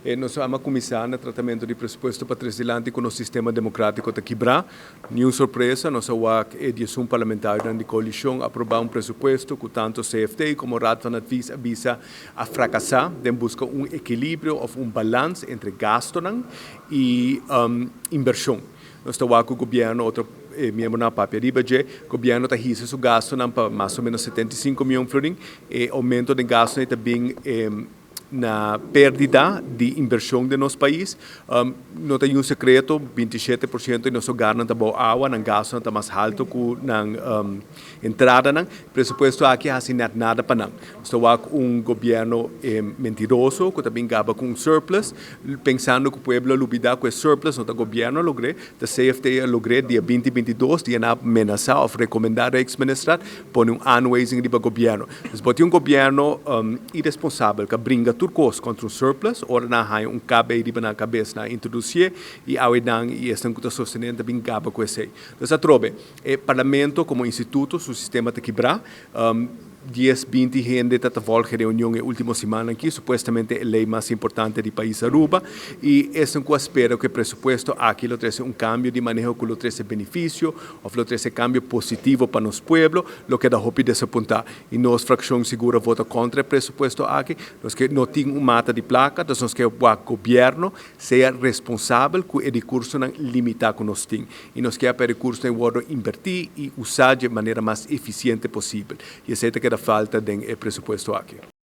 Nos a cuminsa na tratamento di presupuesto pa trece dilanti cu nos sistema democratico ta kibra. Ningun sorpresa, nos a wak e 11 parlamentario di coalicion aproba un presupuesto cu tanto CFT como Raad van Advies a bisa a fracasa den busca un ekilibrio of un balans entre gasto y inversion. Nos ta wak cu gobierno, otro miembro a papia riba dje, gobierno ta hisa su gasto pa mas o menos 75 miyon florin, e aumento di gasto tambe na perdida di inversion di nos pais. No ta un secreto, 27% di nos hogar ta bou awa, nan gasto ta mas halto cu nan entrada nan. Presupuesto aki hasi net nada pa nan. Nos ta un gobierno mentiroso cu tambe gaba cu un surplus, pensando cu pueblo a lubida cu e surplus no ta gobierno a logr'e, ta CFT a logr'e dia 2022, dia nan a menasa of recomenda Rijksminister pone un aanwijzing di gobierno. Mas bo tin un gobierno irresponsabel cu bringa tur cos contra un surplus, ora nan haya un KB riba nan cabes, nan introduci y awe nan y esnan cu ta sosteniendo bin gaba cu esey. Anto, atrobe, e parlamento como instituto, su sistema ta kibra, 10, 20 hende ta volg reunion e ultimo siman aki, supuestamente e ley mas importante di pais Aruba, y esnan cu spera cu e presupuesto aki lo trece un cambio di maneho cu lo trece beneficio, of lo trece cambio positivo pa nos pueblo, lo keda hopi desapunta. Y nos fraccion sigur a vota contra e presupuesto aki. Nos kier no tin un mata di placa, anto nos kier cu gobierno sea responsabel cu e recurso limita cu nos tin. Y nos kier pa e recurso wordo inverti y usa di manera mas eficiente posibel. Y esey ta keda falta den e presupuesto aki.